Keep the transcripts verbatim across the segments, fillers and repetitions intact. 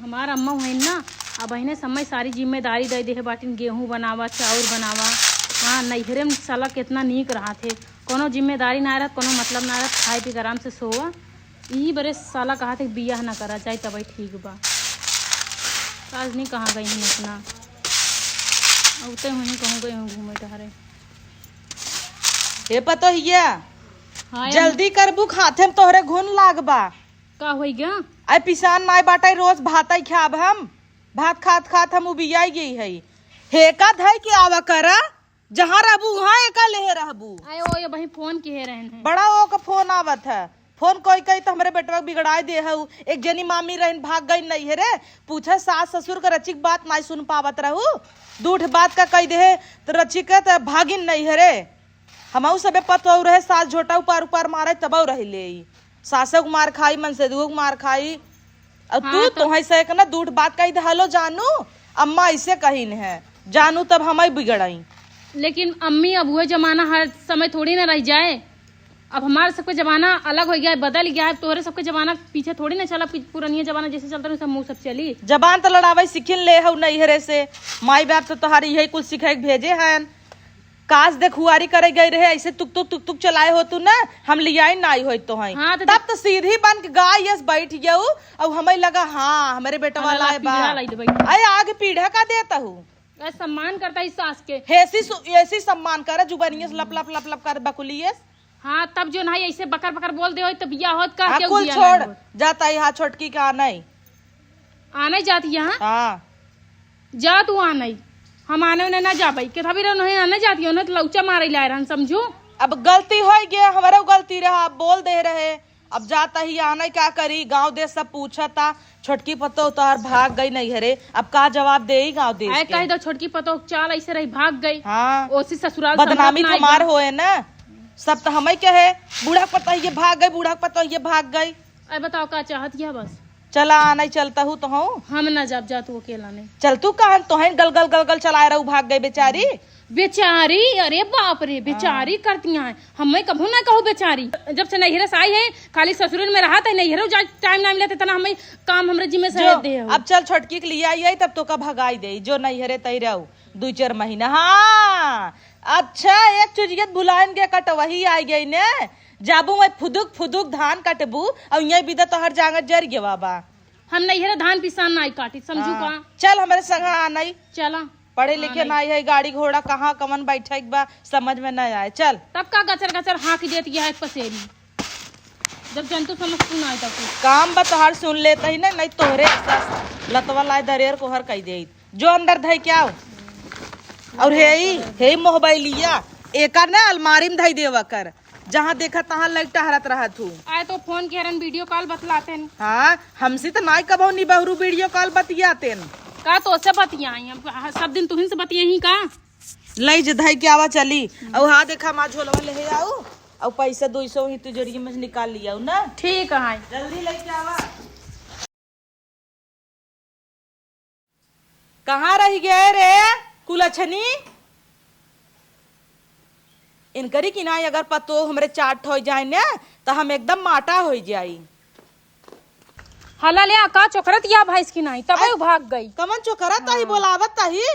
हमार अम्मा होइन ना, अबहिने समय सारी जिम्मेदारी दइ देहे बाटिन, गेहूँ बनावा, चाउर बनावा। हाँ, नैहरे में साला केतना नीक रहत हे, कोनो जिम्मेदारी ना रहत, कोनो मतलब ना रहत, खाए पी के आराम से सोवा। इही बरे साला कहत हे बियाह ना करा जाए, तबही ठीक बा। आज नहीं कहाँ गई हन अपना, अब तो वहीं कहूँ गई हूँ घूमे टहरे। हे पतोहिया, हाँ, जल्दी करबू, खाथे में तोहरे घुन लाग बा। का होई गा? आय पिसान नाय बाटै, रोज भातै खाब हम। भात खात खात हम उबियाई गई है। हेका धई के आवा करा, जहाँ रहबू उहाँ एका लेहे रहबू। आय ओ, ये बही फोन किहे रहन है। बड़ा ओका फोन आवत है। फोन कोई कही तो हमरे बेटवा के बिगड़ाए दे हऊ। एक जनी मामी रहन, भाग गई नैहरे। पूछे सास ससुर के रचिक बात नाय सुन पावत रहू। दूठ बात का कही दे तो रचिक त भागिन नैहरे। हमहू सबे पतोहू रहे, सास झोटा उपार उपार मारे तबहू रही ले। सासो के मार खाई, मनसेदुओ के मार खाई। अब तू हाँ, तो तोहई से एक ना दूठ बात कही दे, "हेलो जानू, अम्मा ऐसे कहिन है, जानू तब हमई बिगड़ई।" लेकिन अम्मी, अब वह जमाना हर समय थोड़ी ना रह जाए। अब हमारे सबके जमाना अलग हो गया है, बदल गया है। तोहरे सबके जमाना पीछे थोड़ी ना चला, पी-, पुरनिया जमाना जैसे चलता रहे, सब मुँह सब चली। जबान तो लड़ावे सीखिन ले हऊ नैहरे से, माई बाप तो तोहार यही कुल सिखाए के भेजे हैं। काश देखुआरी करे गई रहे, ऐसे तुक तुक तुक तुक चलाए हो तू ना, हम लियाई ना आई होई तो हैं। हाँ, तो तब देख- तो सीधी बन के गाय यस बैठ गऊ, और हमें लगा, हाँ, हमारे बेटा अला वाला है बा। पीढ़ा लाई दे भाई। अरे आगे पीढ़ा का देता हूँ। ए, सम्मान करता है सास के। ऐसी सु-, ऐसी सम्मान करे, जुबानियस लप लप लप लप कर बकुलियस। हाँ, तब जो नहीं ऐसे बकर बकर बोल दे होई, तब बिया होत का हाँ, केहू कुल बिया छोड़, नहीं होत। जाता है हाँ छोटकी का नहीं। आने जाती है, हाँ? हाँ। जा तू आने, हम आने उन्हें ना जाबई, के भाभी रहो नहीं आने जाती, उन्हें तो लौचा मारे लाए रहन, समझू। अब गलती होई गया, हमारे गलती रहा, अब बोल दे रहे, अब जाता ही आने का करी, गाँव देश सब पूछता, छोटकी पतोह तोहार भाग गई नैहरे, अब का जवाब देई गाँव देश आए के? कह दो छोटकी पतोह चाल ऐसे रही, भाग गई। हाँ। ओसी ससुराल बदनामी संभलत ना हमार एकदम। होए ना, सब तो हमें कहे, बूढ़ा पतोह ये भाग गई, बूढ़ा पतोह ये भाग गई। अरे बताओ का चाहत यह बस? चला, नहीं चलता हूँ तो हूँ। हम ना जाब, जा तू अकेला नहीं। चल तू कहन तो है गल गल गल गल चलाए रहू, भाग गई बेचारी। बेचारी, अरे बाप रे, बेचारी हाँ। करती हैं। हमें कभू ना कहू बेचारी। जब से नैहरे से आई है, खाली ससुरन में रहत है, नैहरे जा टाइम ना मिलत है, तना हमें काम हमरे जिम्मे से जो, दे हो। अब चल छोटकी के लिए आई है, तब तो का भगाई दे, जो नैहरे तई रहू दुई चार महीना। हाँ, अच्छा, एक चुजियत भुलाइन के कटवही आई गई ने, जाबू वही फुदुक फुदुक धान कटबू, और यही बिदा तोहर जांगर जर गवा बा। हम नैहरे धान पिसान नाई काटी, समझू हाँ। का? चल हमरे संग आ नाई। चला। पढ़े लिखे नाई है, गाड़ी घोड़ा कहाँ कवन बैठे के बा, समझ में ना आए। चल। तब का गचर गचर हाँक देत यह एक पसेरी। जब जंतु समझ तू ना आए तब कुछ। काम बा तोहार सुन लेता ही ना, नहीं तोहरे सास लतवा लाए दरेर कोहर कई देइत। जो अंदर धई के आओ। और हे ई, हे ई मोबाइलिया, एका ना अलमारी में धई देवा कर। जहाँ देखा तहाँ लग टहरत रहत हूँ। आए तो फोन के हरन वीडियो कॉल बतलाते हैं। हाँ, हमसे तो नाई कबहू निबहरू वीडियो कॉल बतियाते हैं। का तो से बतियाई? अब ह-, सब दिन तुहिन से बतियाई का? लई जे धई के आवा चली। और हाँ देखा माँ झोलवा ले आऊ। और पैसा दो सौ ही तिजोरी में से निकाल लिया ना। ठीक है। जल्दी लेके आवा। कहाँ रहि गए रे कुलछनी? इनकरी कि नाई अगर पतोह हमरे चार ठो हो जाए न, त हम एकदम माटा हो जाई। हला ले आ, का चोकरत या भैंस की नाई, तबे आई, उ भाग गई। कमन चोकरत तही, हाँ। बोलावत तही।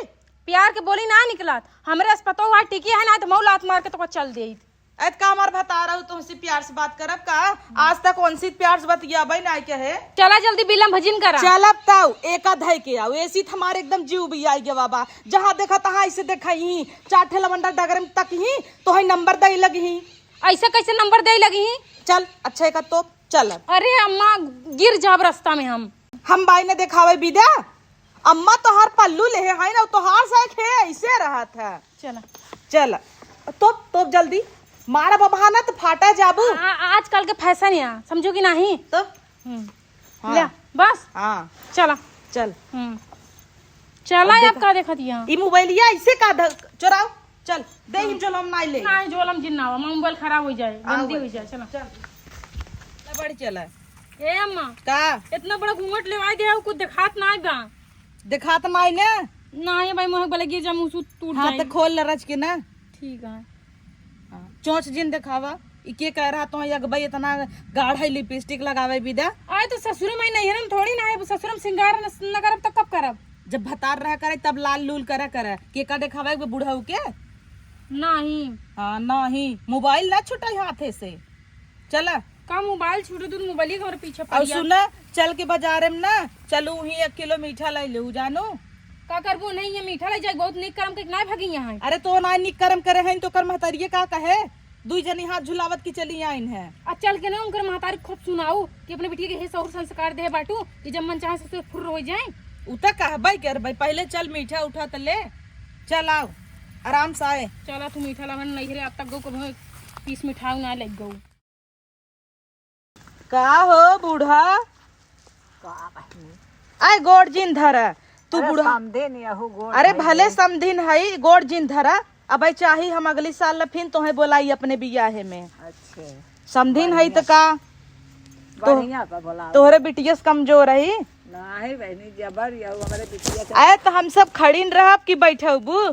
प्यार के बोली ना निकलत, हमरे अस पतोह आ टिकी है ना, त मऊ लात मार के तो चल देइत। एतका हमार भतारा हो, तुमसे प्यार से बात करब का? आज तक उनसे प्यार से बतियाबे नाई कहे। चला जल्दी बिलम भजिन करा। चलब तऊ, एका धई के आओ। एसी त हमार एकदम जीव भी आई गवा बा। जहाँ देखा तहाँ ऐसे देखा ही, चार ठे लवंडा डगर में तक ही, तो है नंबर दे लगी ही। ऐसे कैसे नंबर दे लगी ही? चल, अच्छा एका तोप, चलब। अरे अम्मा, गिर जाब रास्ता में हम। हम बाई ने देखावे बिदा। अम्मा तोहार पल्लू लेहे है ना, तोहार साइक है, ऐसे रहत है। चला। चल, तोप, तोप जल्दी। मारा बबहाना त फाटा जाबू। आ, आजकल के फैशन या, समझो कि नाही? तो? हम्म। हाँ। ले, बस? हाँ। चला। चल। हम्म। चला, अब अब देखा। का देखत या? ई मोबाइलिया ऐसे का ध-, चोराओ। चल, दे चल। ही झोलम नाई ले। नाही, झोलम जिन ना हो, मोबाइल खराब हो जाए, आ, गंदी वही। हो जाए, चला। चल। ले, बढ़ चला। ए अम्मा। का? इतना बड़ा घूंघट लेवाई दे हो, कुछ देखात नाही बा। देखात नाही ने? नाही भाई, मोहे बलगी जम उसु टूट हाँ, जाई। तो खोल ले रच के ना। ठीक है। हाँ, चोंच जिन देखावा। ई के कह रहा तो अगबई इतना गाढ़ा लिपस्टिक लगावे बिदा? आए तो ससुरे माई नैहरे में थोड़ी ना है, ससुर में सिंगार न, न करब त कब करब? जब भतार रहा करे तब लाल लूल करा करे। के का देखावे बे बुढ़ऊ के? नहीं। हाँ, नहीं। मोबाइल ना छुटाई हाथे से। चला। का मोबाइल छूटे, तू मोबाइल के हमरे पीछे और पड़िया। सुना, चल के बाजारे में ना, चलू ही एक किलो मीठा लाई लेऊ, जानू। का करबू, नहीं ये मीठा लाई जाए, बहुत निक करम के ना भगी यहाँ। अरे तो ना निक करम करे हैं तो कर महतारिये का कहे, दुई जनी हाथ झुलावत की चली आइन है। आ चल के ना उनकर महतारी खूब सुनाऊ कि अपने बिटिया के हे सौर संस्कार दे बाटू कि जब मन चाहे से फुर्र हो जाए। उ त कहबे करबे, पहले चल मीठा उठा त ले, चल आओ आराम से आए। चला तू मीठा लावन नहीं रे, अब तक गो कभी पीस मिठाऊ ना लग गऊ। का हो बूढ़ा? का बहिनी? आय गोड़ जिन धरा। तू अरे बूढ़ा। समधिन यहू गोड़ अरे धइले। भले समधिन हई, गोड़ जिन धरा। अबे चाही हम अगली साल ला फिन तोहे बोलाई अपने बियाहे में। अच्छे। समधिन हई त बढ़िया। का? तो-, बढ़िया बा बोलाओ। तोहरे बिटिया से कमजोर हई? नाही बहिनी, जबर यहू हमरे बिटिया से। अरे त हम सब खड़ीन रहब कि बैठबू?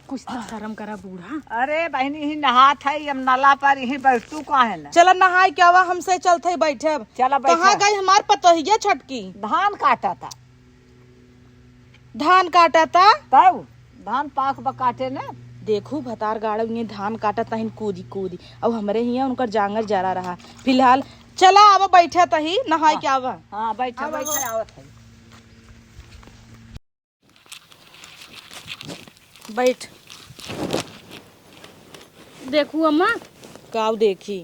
कुछ तो शर्म करा बूढ़ा। अरे बहिनी, ही नहात है, हम नला पर ही बैठतू काहे ना? चला नहाए के आवा, हमसे चलते बैठब। चला बैठा। कहाँ गई हमार पतोहिया छोटकी? धान काटा था। धान काटा था? तब धान पाख बा काटे ना। देखू भतार गाड़ा में धान काटा तहिन कूदी कूदी। अब हमरे हियाँ उनकर जांगर जरा रहा। फिलहाल चला आवा बैठा तही, नहाए के आवा। हाँ, बैठा, आवा, बैठा, आवा। आवत है। बैठ। देखू अम्मा। काऊ देखी?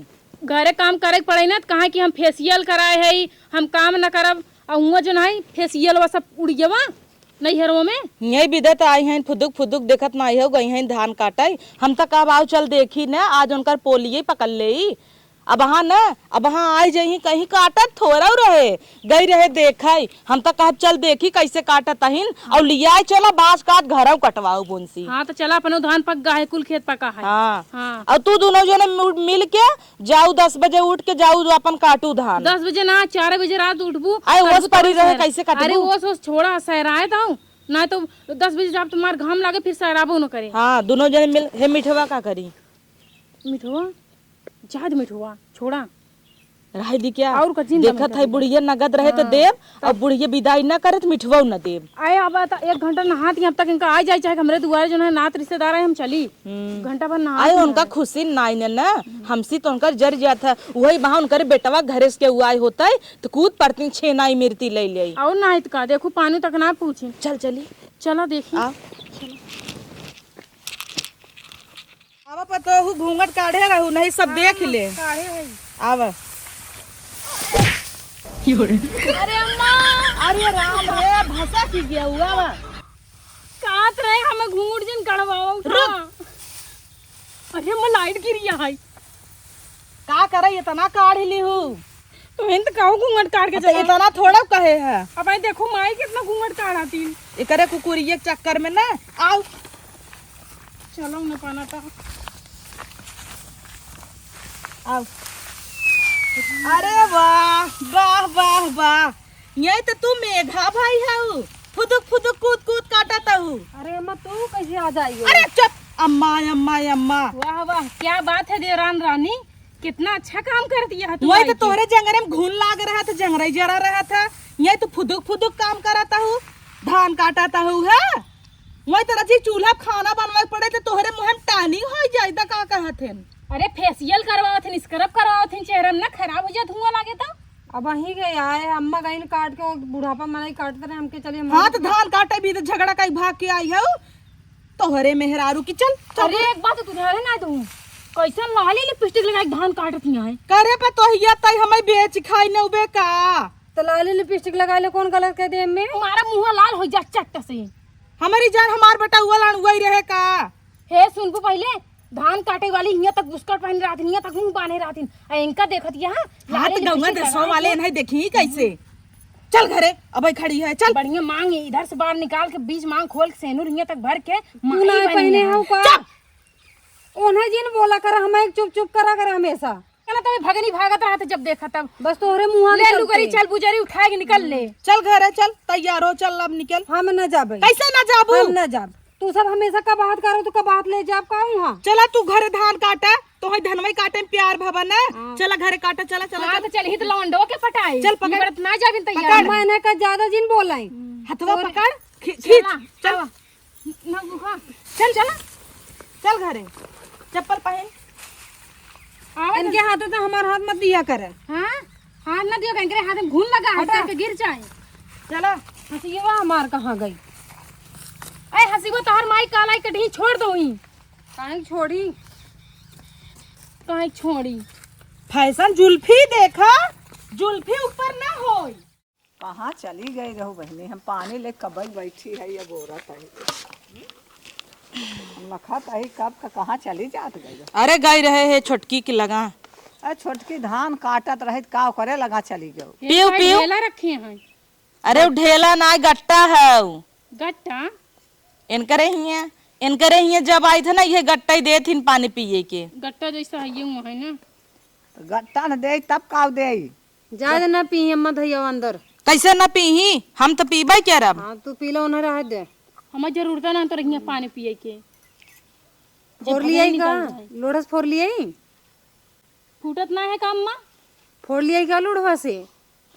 घरे काम करे के पड़े ना, त कहाँ कि हम फेसियल कराए है, हम काम न करब, आ हुआं जो नहीं फेसियल वा सब उड़ियवा नैहरवा में। यही विधत आई हैं, फुदुक फुदुक देखत ना आई हो, गई हैं धान काटे। हम त कहब आओ चल देखी न, आज उनकर पोलिये पकड़ लेई। अब हाँ न, अब हाँ आई जइहीं, कहीं काटत थोरउ रहे, गई रहे देखइ। हम त कहब चल देखी कइसे काटत अहिन, अउर लियाए चला बाँस काट घरउ कटवाउ बोनसी। हाँ, त चला अपनो धान पक गा है, कुल खेत पका है। हाँ। हाँ। अउर तू दुनउ जने मु-, मिल के जाउ, दस बजे उठ के जाउ, अपन काटू धान। दस बजे ना, चार बजे रात उठबू, आए करबू ओस परी तब रहे, सहरा-, कइसे कटबू? अरे ओस, ओस छोड़ा, सहराए दउ, ना त दस बजे जब तुम्हार घाम लागे, फिर सहराबो न करे। हाँ, दुनउ जने मिल, हे मिठवा का करी? मिठवा? जाद मिठुआ, छोड़ा। रहे दी क्या? और का जिंदा देखत मिठुआ है, बुढ़िया नगद रहे त हाँ, देब, तब और बुढ़िया विदाई ना करे त मिठुआ न देब। आए, अब त एक घंटा नहात ही, अब तक इनका आ जाए, चाहे हमरे दुआरे जो है नात रिश्तेदार आए, हम चली। हम्म। घंटा भर नहात आए, ही उनका आए। खुशी नाई ने ना, हमसी तो उनकर जर जात है, वही बहा उनकर बेटवा घरे से केहू आए होतइ, त कूद पड़ती छेना ई मिर्ती ले ले। और ना इत का, देखू पानी तक ना पूछी। चल चली। चला देखी। आ। आवा पतोहू, घूंघट काढ़े रहू, नहीं सब देख ले। काहे है? आवा। अरे अम्मा! अरे राम रे, भसा की गया हुआ बा। कात रहे, हमें घूंघट जिन कढ़वावा उठा। रुक। अरे अम्मा, लाइट गिरी है। का करे, इतना काढ़ ली हूँ? तो हिंद कहू घूंघट काढ़ के तो चला। इतना थोड़ा कहे है। अब आई देखो माई कितना घूंघट काढ़ा तीन। एकरे कुकुरिये के चक्कर में ना। आओ। चलो न पाना तो। आओ। अरे वाह, वाह, वाह, वाह। यही तो तू मेघा भाई हऊ। फुदुक फुदुक कूद कूद काटत हऊ। अरे अम्मा, तू कैसे आ जाई हो? अरे चुप। अम्मा, अम्मा, अम्मा। वाह, वाह, क्या बात है देवरान रानी। कितना अच्छा काम कर दिया है तू वही तो आई के। तोहरे जंगरे में घुन लाग रहा था, जंगरे जरा रहा था, यही तो फुदुक फुदुक काम करता हूँ, धान काटता हूँ, है? वही तो रची चूल्हा खाना बनवाए पड़े तो तोहरे मुँह में टानी हो जाए, तो का कहत हैं? अरे फेशियल करवावत हैं, स्क्रब करवावत हैं, चेहरा में ना खराब हो जाए, धुआं लागे तो। अब वहीं गए आए, अम्मा गईन काट के, वो बुढ़ापा मनई काटते रहे, हमके चलिए हाँ, तो धान काटे भी तो झगड़ा कई भाग के आई है। तोहरे मेहरारू की चल, चल। अरे, एक बात तू ध्यान ना दूँ, कैसन लाली लिपस्टिक लगाई धान काटत यहाँ है। करे पतोहिया तई हमें बेच खाई न उबे का? तो लाली लिपस्टिक लगा ले, कौन गलत कह दे में? तुम्हारा मुँह लाल हो जा चट्ट से। हमारी जान, हमार बेटा उवा लान उवाई रहे का? हे सुनबू पहले, धान काटे वाली हियां तक बुस्कट पहन रहत, हियां तक मुंह बांधे रहत, आ इनका देखत यहाँ हाथ लाली गंगा लिपस्टिक दसवा लगा वाले के इन्हें देखी कैसे। चल घरे, अबे खड़ी है, चल। बढ़िया मांग इधर से बाहर निकाल के बीच मांग खोल के सेनुर हियां तक भर के तू माई ना बनी पहने है। हो का? चुप। ओन्हे जिन बोला कर, हमें चुप चुप करा कर हमेशा। कहना तभी भगनी भागत रहत जब देखा तब। बस तोहरे मुँह ले लू करी, चल बुजरी उठा के निकल ले। चल घरे चल, तैयार हो, चल अब निकल। हम न जाबे। कैसे न जाबू? हम न जाब। तू सब हमेशा का बात करो, तू का बात ले जाब का हुआ? चला तू घरे धान काटा, तो है धनवई काटे में प्यार भवन है। हाँ। चला घरे काटा, चला, चला, हाँ, चला। तो चल ही तो लौंडो के पटाई। चल पकड़। निबरत ना जाबिन तैयार। पकड़। मैंने का ज्यादा जिन बोलाई। हथवा तोरे पकड़, खी-, चला, खींच, चल। आवा। न, न, हाँ। चल, चला। चल घरे। चप्पल पहन। आवा इनके जल्दी। हाथ तो हमार हाथ मत दिया करे। हाँ? हाथ ना दियो, इनके हाथ में घुन लगा है, हटा। करके गिर जाए। चला। हसीवा हमार कहाँ गई? ए, हसीवा, तोहर माई कालाई कटही छोड़ दो ही। काहे छोड़ी? काहे छोड़ी? फैशन जुल्फी देखा, जुल्फी ऊपर ना होई। कहाँ चली गई रहू बहिनी? हम पानी ले कबई बैठी है, ये गोरा तही। हम लखत अही कब का कहाँ चली जात गई रहू? अरे गई रहे है छोटकी के लगा। अरे छोटकी धान काटत रही त का ओकरे लगा चली गई? पीऊ, पीऊ। ढेला रखे हैं। अरे उ ढेला ना, गट्टा है उ। गट्टा? इनकरे हियाँ, इनकरे हियाँ जब आई थे ना, ये गट्टा ही दे थिन पानी पिए के। गट्टा जैसा है ये हुआ है ना। गट्टा न दे तब का दे? जा दे ना पी, अम्मा धैया अंदर। कैसे ना पीही? हम तो पीबे करब। हाँ, तू पी लो, उन्हें रह दे। हमार जरूरत ना तो रहिए पानी पिए के। फोर लियाई का? लोढ़स फोर लियाई? फूटत ना है का अम्मा? फोर लियाई का लोढ़वा से?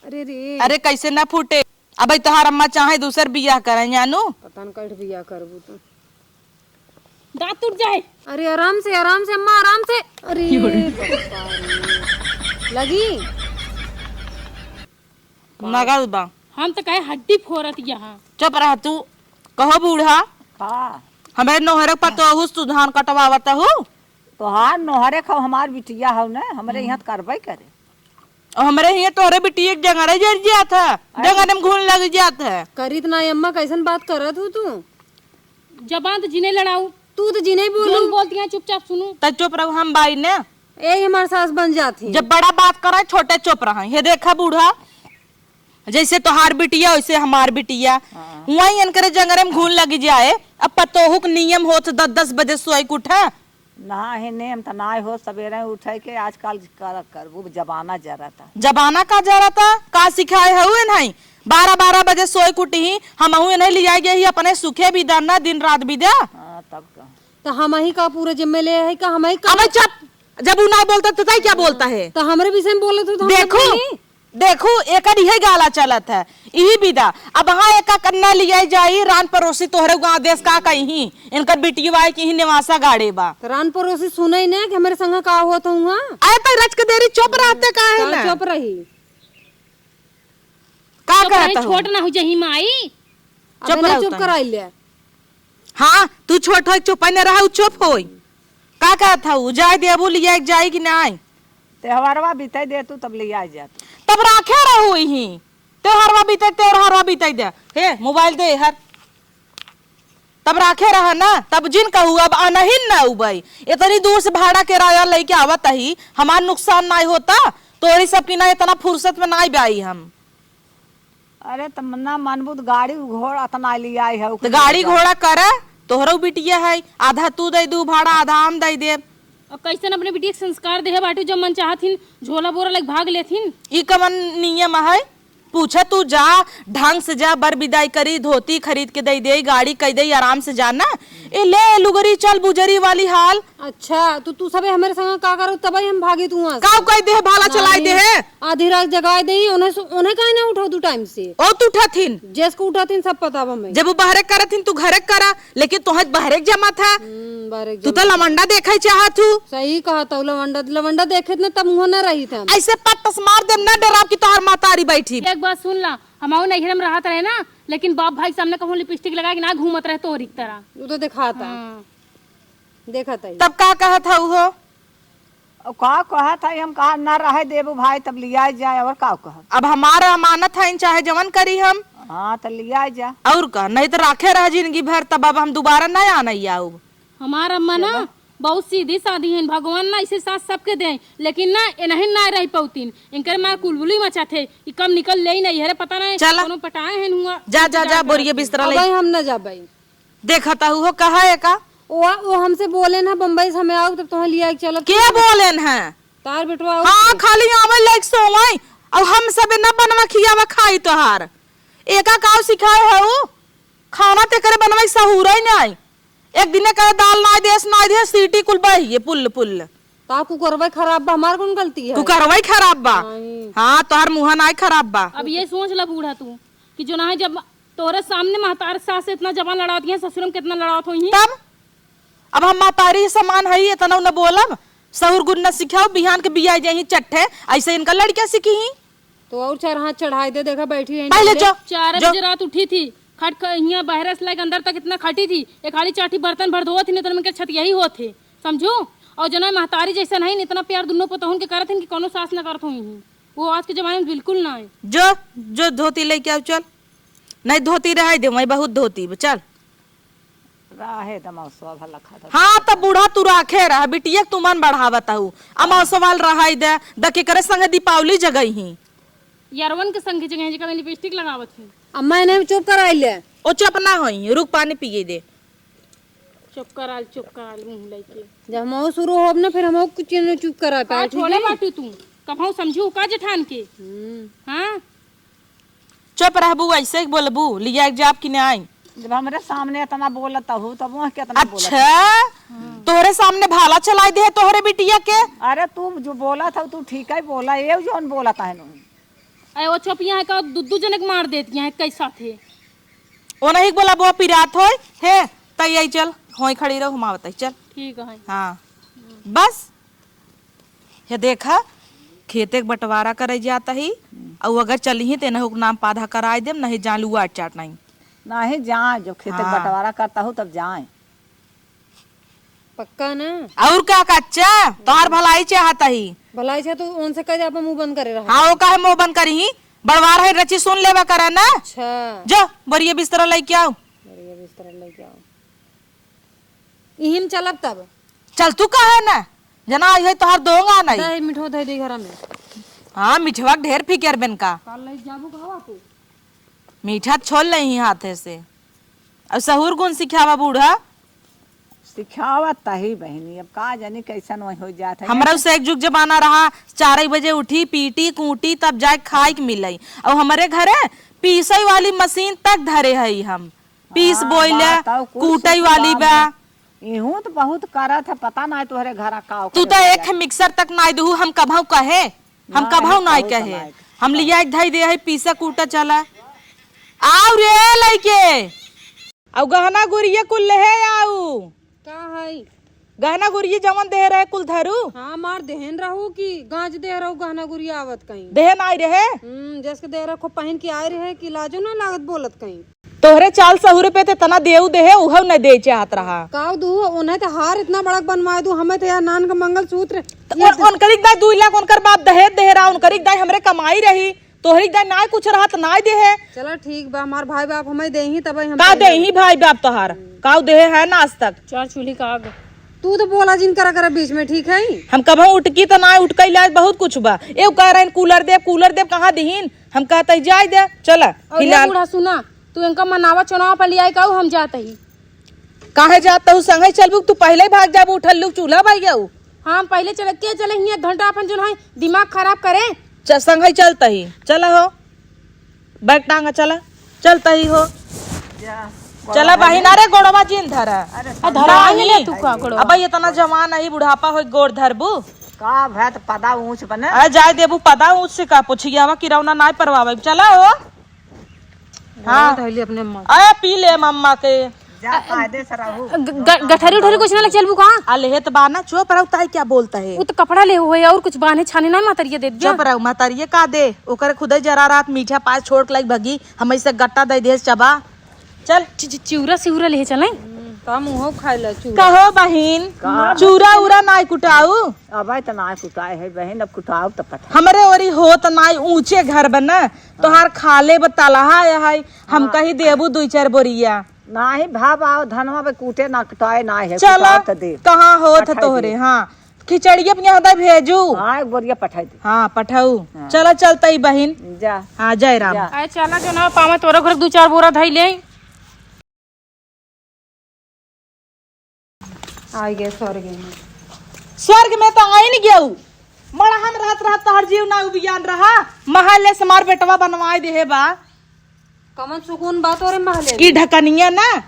अरे रे। अरे कैसे ना फूटे? अबे तोहार अम्मा चाहे दूसर बियाह करें जानू। पता न कठ बियाह करबू तू। दांत टूट जाए। अरे आराम से, आराम से अम्मा, आराम से। अरे बाबा रे। लगी? नगद बा। हम तो कहे हड्डी फोरत यहाँ। चुप रह तू। कहो बूढ़ा। का? हमें नोहरे पतोहू से तू धान कटवावत हू? तोहार नोहरे खाओ, हमार बिटिया हौ न, हमरे यहाँ त करबे करे। और हमरे हियाँ तोहरे बिटिया के जंगरे जर जात है, अरे। जंगरे में घुन लग जात है। करित ना अम्मा, कैसन बात करत हू तू? जबान तो जिने लड़ाऊ। तू तो जिने बोलू। जोन बोलती हैं चुपचाप सुनू। त चुप रहो, हम बाई ने। ए हमार सास बन जात ही। जब बड़ा बात करे, छोटे चुप रहे। हे देखा बूढ़ा, जैसे तोहार बिटिया वैसे हमार बिटिया। हाँ। वहीं इनकरे जंगरे में घुन लग जाए। अब पतोहू के नियम होत दस दस बजे सोई के उठा। ना है नेम त ना हो, सबेरे उठे के आजकल कर, करबू जमाना जरता। जमाना का जरता? का सिखाए हऊ इन्हई? बारह बारह बजे सोए के उठही, हमहू इन्हई लियाए गए ही अपने सुखे बिदा ना, दिन रात बिदा। हाँ, तब का। त हमही का पूरे जिम्मे ले है का, हमही का? अबे चुप, जब उ ना बोलता तो तई क्या बोलता है? त हमरे विषय में बोलत हो त हम देखू, बोली। देखू, एकर इहे गाला चलत है, इही विदा। अब हाँ, एका कन्ना लियाई जाई, रान परोसी तोहरे गाँव देश का कहीं, इनकर बिटिया आए कि ही नेवासा गाड़े बा। त रान परोसी सुनई ने कि हमरे संग का होत हुआ? अरे त रच के देरी चुप रहते काहे का ना? चुप रही। का चुप रही, कहत हो? छोट ना हो जही माई। चुप अबे ना रहो चुप तनी। कराई ले। हाँ, तू छोट होई, चुप न रहा, उ चुप होई। का कहत हऊ? जाए देबू, लिया के जाई कि नाई? त्योहारवा बीते दे तू, तब लिया जात। तब राखे रहू ही, त्योहारवा बीते, त्योहारवा बीते दे। हे, मोबाइल दे हर। तब राखे रहा ना, तब जिन कहू, अब अनहिन ना उबई। इतनी दूर से भाड़ा किराया लेके आवत ही, हमार नुकसान नाई होता? तोरी सब की ना इतना फुर्सत में नाई बाई हम। अरे, त ना मानबू त गाड़ी घोड़ा त ना लियाई है, त गाड़ी घोड़ा करा, तोहरो बिटिया है, आधा तू दे दू भाड़ा, आधा हम दे देब। और कैसन अपने बिटिया के संस्कार देहे बाटू, जब मन चाहत हिन झोला बोरा लग भाग लेथिन। ई कवन नियम है? पूछा तू जा, ढंग से जा, बर बिदाई करी, धोती खरीद के दे दे, गाड़ी कह दे, आराम से जा ना। ए ले लुगरी चल बुजरी वाली हाल। अच्छा, तो तू सबे हमरे संग का करो, तबई हम भागी तू वहाँ से। काऊ कह दे, भाला चलाई दे है। आधी रात जगाए देई, उन्हें सु-, उन्हें काहे ना उठाऊ तू टाइम से? ओ तू उठथिन। जेस को उठथिन, सब पता बा हमें। जब वो बहरे करथिन, तू घरे करा, लेकिन तोहर बहरे के जमा था। हम्म, बहरे के तू तो जमा था। लवंडा देखे चाहत हूँ। सही कहा तू, लवंडा, लवंडा देखे न तब मुँह न रही था। ऐसे पत्तस मार देम, न डराब कि तोहर महतारी बैठी। एक बात सुन ला, हमाऊ नैहर में रहत रहे ना, लेकिन बाप भाई के सामने कहूँ लिपस्टिक लगा के ना घूमत रहे तोहरी की तरह। वो तो दिखाता। हाँ। देखत हई। तब का कहत हऊ हो? अब का कहत हई, हम कहा ना रहे देबू भाई, तब लियाए जाए, और का कहत? अब हमार अमानत है, चाहे जवन करी हम। हाँ, त लियाए जा। और का, नहीं त राखे रह जिंदगी भर, तब अब हम दोबारा ना आना आऊब। हमार अम्मा ना चलो। बहुत सीधी सादी हैं, भगवान ना ऐसे सास सबके दे, लेकिन ना एनहिन ना रह पौतीन, इनकर मार कुलबुली मचा थे, ई कम निकल ले ही नहीं है रे, पता नहीं चला। कोनो पटाए हैं हुआ। जा, जा, जा, जा, बोरिया बिस्तरा अब ले। भाई हम ना जाबे। देखत हऊ हो, कहा है का? ओ, ओ हमसे बोले ना बम्बई से हमें आओ, तब तोहे लिया के चलब। के बोले न है? तार बेटवा आओ। हाँ, खाली आवे लायक सोवाई, और हम सबे न बनवा खियावा खाई तोहार। एका काव सिखाए हऊ? खाना ते करे बनवाई सहूर ही नहीं। एक दिने कहे दाल नाई देस, नाई देस, सीटी कुल बहिए पुल पुल। ता कुकरवा खराब बा, हमार कौन गलती है? कुकरवा ही खराब बा। नहीं। हाँ, तोहर मुँह नाई खराब बा। अब ये सोच ला बूढ़ा तू कि जो ना है, जब तोरे सामने महतार सास से इतना जबान लड़ावत है, ससुर में कितना लड़ावत होई है? तब अब हम महतारी समान हई, इतना न बोलब, सहुर गुण न सिखाओ, बिहान के बिया जाही चट्ठे, ऐसे इनका लड़कियां सीखी ही। तो और चार हाथ चढ़ाई दे, देखा बैठी है पहले नीचे। जो, चार जो। बजे रात उठी थी, खट ख-, हियां बहरे से लेके अंदर तक इतना खटी थी, एक हाली चाठी बर्तन भर धोवत थी, नहीं तो उनके छत यही होत है, समझू। और जना महतारी जैसा नहीं, इतना प्यार दुनों पतोहन के करत हन कि कोनो सास न करत हुई ही। वो आज के जमाने में बिल्कुल ना है। जो, जो धोती लेके आओ, चल। नहीं धोती रहे दे, वहीं बहुत धोती बा, चल। रहे दे मौसवा भला खाता। हाँ, त बूढ़ा तू राखे रह, बिटिया के तू मन बढ़ावत हऊ। आ मौसवा रहे दे, द केकरे संगे दीपावली जगई ही। यारवन के संगे जगह जेकर लिपस्टिक लगावत ही। अम्मा, इन्हें चुप कराई ले। ओ चुप ना होई, रुक पानी पिए दे। चुप कराल, चुप कराल, मुँह लइके। जब हम शुरू होब ना, फिर हम कुछ न चुप करा पाए, हाँ, ठीक छोड़े है? बाटू तू, कभऊ समझू का जेठान के? हम्म। हाँ? चुप रहबू, ऐसे ही बोलबू, लिया एक जाब कि नाई? जब हमरे सामने इतना बोलत हू, तब वह कितना बोलत अच्छा, हू? तोहरे सामने भाला चलाई दे तोहरे बिटिया के। अरे तू जो बोलत हू, तू ठीक ही बोला, ये जौन बोलत है नु। अरे वो चुप यहाँ का दू दू जनक मार देती हैं, कई साथे। ओ नहीं बोला, वो पिरात होय, हे, तई आई चल, होई खड़ी रहो, हम आवत ही, चल। ठीक है। हाँ, बस। हे देखा, खेते के बंटवारा करे जात ही, अउ अगर चलिही त एनहू के नाम पाधा कराई देम, नहीं जान लुआ चाट नहीं। नहीं जाए, जब खेते के हाँ। बंटवारा करता हूँ तब जाए। पक्का ना? और का कच्चा? तोहार भलाई चाहत ही। भलाई चाहे तो उनसे कह दे, अपन मुंह बंद करे रहा। हाँ, वो काहे मुंह बंद करी ही? बड़वार है, रची सुन लेवा करा ना। अच्छा। जो, बोरिया बिस्तरा लेके आओ। बोरिया बिस्तरा लेके आओ। इही में चलब तब। चल तू काहे ना? जना आई है तोहार दोंगा नहीं। दे, मिठो दे दे घर में। हाँ, मिठवा के ढेर फिकर बेन का। काल ले जाबू कहवा तू? मीठा छोल नहीं हाथे से। अब सहूर गुण सिखावा बूढ़ा। सिखावत तही बहिनी, अब का जानी कैसन वही हो जात है। हमरा से एक जुग जमाना रहा, चार बजे उठी, पीटी, कूटी, तब जाए खाए के मिलई। अब हमरे घरे पीसई वाली मशीन तक धरे हई हम। पीस हाँ, बोइले, बा, तब कुल कूटई सुख वाली बा बा। में। इहूँ तो बहुत करत है, पता नाहीं तोहरे घरा का तू ओकर तो हो एक जाए। मिक्सर तक नाहीं दुहू, हम कभऊ कहे, हम नाहीं, कभऊ नाहीं बहुत कहे। नाहीं हम कहे। लिया एक धई दे है, पीसा कूटा चला। आउ रे लइके। आउ गहना गुरिया कुल लेहे आउ। का हई? गहना गुरिया जवन देहे रहे कुल धरू। हाँ, मार देहेन रहू कि गांज देहे रहू गहना गुरिया आवत कहीं। देहे नाहीं रहे। हम्म, जस के देहे रखो पहिन के आए रहे कि लाजो ना लागत बोलत कहीं। तोहरे चाल सहुरे पे ते तना देऊ देहे, उहव न दे चाहत रहा। काव दू, उन्हें ते हार इतना बड़ा बनवाए दू, हमें ते यार नान का मंगलसूत्र। त ये उन-, दे- उनकरी दाई दुई लाख उनकर बाप दहेज देहे रहा, उनकरी दाई हमरे कमाई रही। तोहरी दाई नाय कुछ रहत, नाय देहे। चला ठीक बा, हमार भाई बाप हमें देही, तब हम का पहले देही भाई बाप तोहार? हम्म। काउ देहे है ना आज तक? चार चूल्ही का आग। तू तो बोला जिन करा करा बीच में, ठीक है? हम कभऊ उठकी त नाय उठकई लायक बहुत कुछ बा। एउ कह रहे कूलर देब, कूलर देब, कहाँ दिहिन? हम कहत ही जाए दे, चला, और ये फिलहाल। बूढ़ा सुना, तू इनका मनावा चुनाव पर लियाई काउ, हम जात ही। काहे जात हऊ? संगे चलबू, तू पहिले भाग जाबू, उठल लू, चूल्हा भाई गऊ। हाँ, हम पहिले चले, के चले हियाँ घंटा अपन जोन है दिमाग खराब करे। च-, संगे चलत ही, चला हो, बैग टांगा, चला, चलत ही हो। जा, चला गोड़वा बहिन, ले। अरे गोड़वा जिन धरा। अरे आ, धरा नहीं। ले तू का गोड़वा? अब इतना जवान है, बुढ़ापा हो, गोड़ धरबू। का भैत पदा ऊंच बने? अरे जाए देबू पदा ऊंच से का पूछियावा कि रौना नाय परवावे। चला हो। हाँ। धइली अपने माँ। अरे पी ले मम्मा के। जा, कायदे से रहू। ग-, ग-, गठरी उठरी कुछ ना ले चलबू का? आ, लेहे त बा ना, चुप रहू, ताई क्या बोलता है? वो तो कपड़ा ले हुए और कुछ बान्हे छाने ना, महतरिया दे दिया। चुप रहू, महतरिया का दे? ओकर खुदे जरा रात मीठा पास छोड़ के लाइक भगी, हम ऐसे गट्टा दे दे चबा। चल। चि-, चि-, चिउरा सिउरा ले चलें। हम्म, त हम उहो खाए ला चूरा। कहो बहिन, का? चूरा उरा नाय कुटाऊ? अबे त नाय कुटाए है बहिन, अब कुटाओ त पता। हमरे ओरी होत नाय, ऊंचे घर बा ना, तोहार खाले बा तलहा है, हम हाँ। कही देबू दुई चार बोरिया। नाही भाव आओ धनवा बे कूटे ना कुटाए ना है, चला, कुटाओ त दे। कहाँ होत पठाई तोहरे, दे। हाँ। खिचड़िया अपने यहाँ भेजू। हाँ, एक बोरिया पठाई दे। हाँ, पठाऊ। हाँ। चला चलता ही बहिन। जा। हाँ, जय राम। जा। अरे चला जो ना पावा तोरा घर दू चार बोरा धई ले। आई गए स्वर्ग में। स्वर्ग में तो आई नहीं गयू। मड़हन रहत रहत तोहर जीव ना उबियान रहा। महल से हमार बेटवा बनवाए देहे बा। कमन सुकून बा तोरे महले ई में? ढकनिया ना,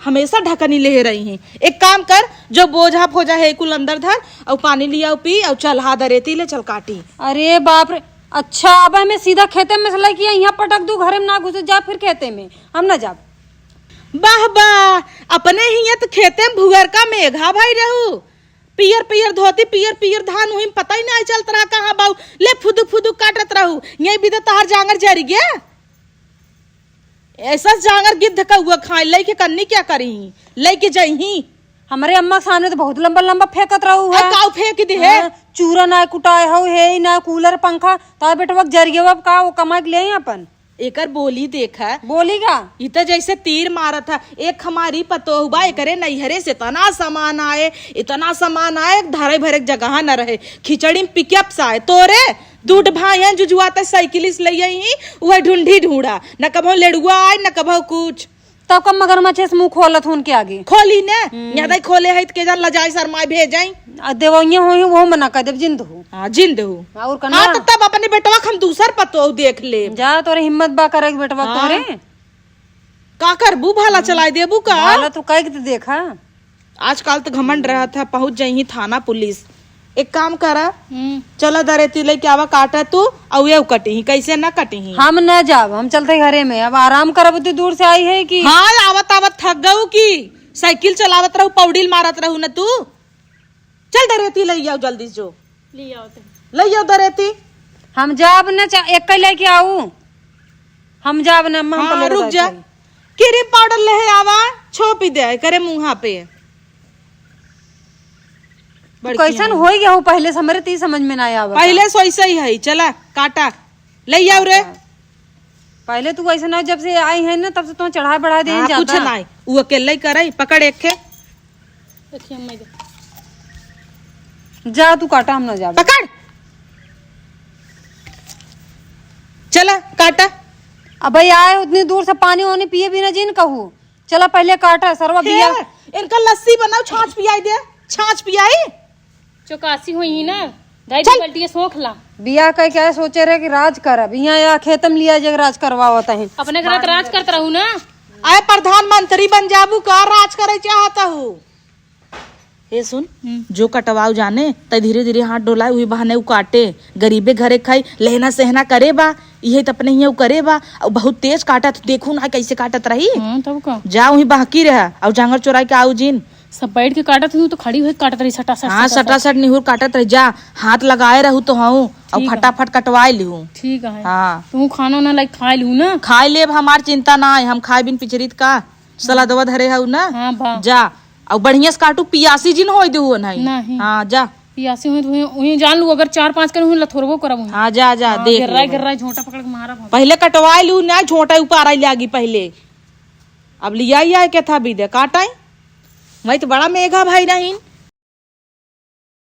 हमेशा ढकनी लेहे रही हैं। एक काम कर, जो बोझा फोझा है कुल अंदर धर, अउ पानी लियाउ पी, अउ चल हा दरेती ले चल काटी। अरे बाप रे, अच्छा अब हमें सीधा खेते में से लेके यहाँ पटक दू, घरे में ना घुसे, जा फिर खेते में, हम ना जाब। बाह बाह, अपने हियाँ त खेते में भुअर का मेघा भाई रहू, पियर पियर धोती, पियर पियर धान, उही में पता ही नाहीं चलत रहा कहाँ बाऊ, ले फुदुक फुदुक काटत रहू, यही बिदे तहार जांगर जरि गया। ऐसा जांगर गिद्ध कौआ खाए, लइके कन्नी क्या करिहीं, लइके जइहीं। हमरे अम्मा के सामने त बहुत लंबा लंबा फेंकत रहू है। काऊ फेंक दे है? हाँ, चूरा ना कुटाए हो, हे ही ना कूलर पंखा, तार बेटवा के जरिएवा का वो कमा के ले आई अपन। एकर बोली देखा। बोली का? ई त जैसे तीर मारत है। एक हमारी पतोह बा, एकरे नैहरे से इतना सामान आए, इतना सामान आए, धरे भरे के जगह न रहे। खिचड़ी में पिकअप से आए। तोरे दूठ भाई हैं, जुजुआते साइकिल से ले आई ही, वह ढूंढी ढूंढा। न कभो लेड़ुआ आए, न कभो कुछ। तब कब मगरमच्छ से मुंह खोलत हो उनके आगे? खोली ने, हम्म। यहाँ दाई खोले है त के जान लजाए शरमाए भेजाई। आ देवइया होई, वो मना कर देब, जिंद हो। हाँ, जिंद हो। और कन्ना? हाँ, तो तब अपने बेटवा के हम दूसर पतोह देख ले। जा, तोरे हिम्मत बा करे के बेटवा हाँ। तोरे। का करबू, भाला हम्म। चलाए देबू का? भाला तो कह के तो देखा। आजकल त घमंड रहत है, पहुँच जइहीं थाना पुलिस। एक काम करा, हम्म। चला दरेती लेके आवा, काटा तू, अउ ये कटिही, कैसे ना कटिही। हम न जाब, हम चलते घरे में, अब आराम करब, तू दूर से आई है कि? हाँ, आवत आवत थक गऊ की साइकिल चलावत रहू, पौड़ील मारत रहू न तू। चल दरेती ले आओ जल्दी से जो। ले आओ तो। ले आओ दरेती। हम जाब न चा-, एक लेके आऊ। हम जाब न, हम हाँ, पहले रुक जा। जाई। क्रीम पाउडर ले है आवा, छोपी दे करे मुँहा पे। तू बड़की कैसन आम। होई गया हो पहले से, हमरे ती समझ में ना आवा। पहले से वैसे ही है, चला काटा, ले आओ रे। पहले तू वैसे ना, जब से आई है ना, तब से तो चढ़ा बढ़ा दे हाँ, ज्यादा। कुछ ना, वो अकेले ही करे, पकड़ एक खे। देखिए, अम्मा इधर। जा तू काटा, हम ना जाब। पकड़। चला, काटा। अबे आए उतनी दूर से पानी वानी पिए बिना जिन कहू। चला पहले काटा, सरवा हे, बिया। इनका लस्सी बनाओ, छाछ पियाई दे, छाछ पियाई। चौकासी हुई ही ना, दाई चल। बाल्टी सोख ला। बिया कह के सोचे रहे कि राज करब, यहाँ या खेत में लिया जे राज करवावत है। अपने घर त राज करत रहू ना। आए प्रधानमंत्री बन जाबू का, राज करे चाहत हूँ। हे सुन, हम्म। जो कटवाऊ जाने, तै धीरे धीरे हाथ डोलाए, उही बहाने उ काटे, गरीबे घरे खाई, लहना सहना करे बा, इहे त अपने हियाँ उ करे बा, अउ बहुत तेज काटत, देखू ना कैसे काटत रही। हाँ, तब का? जा उही बहकी रहा, अउ जांगर चोराई के आऊ जिन। सब बैठ के काटत हुई, तो खड़ी हुई काटत रही, सटासट, हाँ, सटासट। सटासट निहुर काटत रही, जा, हाथ लगाए रहू तो हूँ, अउ ठीक है। फटाफट कटवाए लिहू। ठीक है। हाँ। तू खाना ना लाइक खाए लिहू ना। खाए लेब, हमार चिंता ना है, हम खाए बिन पिचरित का। सलादवा धरे हऊ ना? हाँ, बा। जा, अउ बढ़िया से काटू, पियासी जिन होई देहू नहीं। नहीं। हाँ, जा। पियासी हुई तो हुई, हुई जान लू, अगर चार पाँच कर हुई, लथोरबो करब हुई। हाँ, जा, जा, हाँ, देख गिर्राई, ले। गिर्राई, झोंटा पकड़ के मारब हम। पहले कटवाई लू ना, झोंटा उपाराई लागी पहले। अब लिया ही आए के था बीदे, काटाई। मैं तो बड़ा मेघा भाई नहीं।